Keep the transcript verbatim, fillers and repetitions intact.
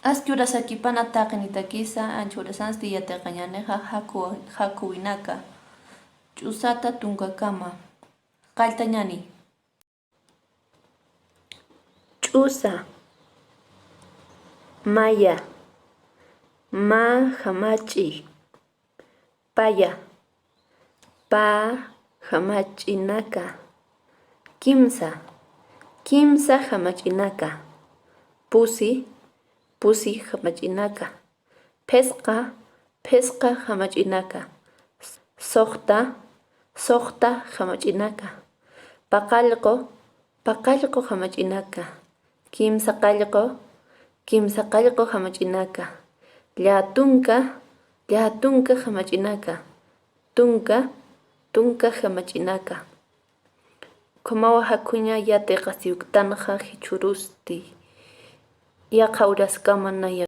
Aski urasakipan taqinitakisa, ancha urasansti yatiqañänixa jakhu-, jakhuwinaka. Ch'usata tunkakama. Qalltañäni. Ch'usa. Maya. Mä jamach'i. Paya. Pä jamach'inaka. Kimsa. Kimsa jamach'inaka. Pusi. Pusi jamach'inaka. Phisqa. Phisqa jamach'inaka. Suxta. Suxta jamach'inaka. Paqallqu. Paqallqu jamach'inaka. Kimsa qallqu. Kimsa qallqu jamach'inaka. Llätunka. Llätunka jamach'inaka. Tunka. Tunka jamach'inaka. Ukhamawa jakhuña yatiqasiw uktanxa jichhürusti. Yaqha uraskama naya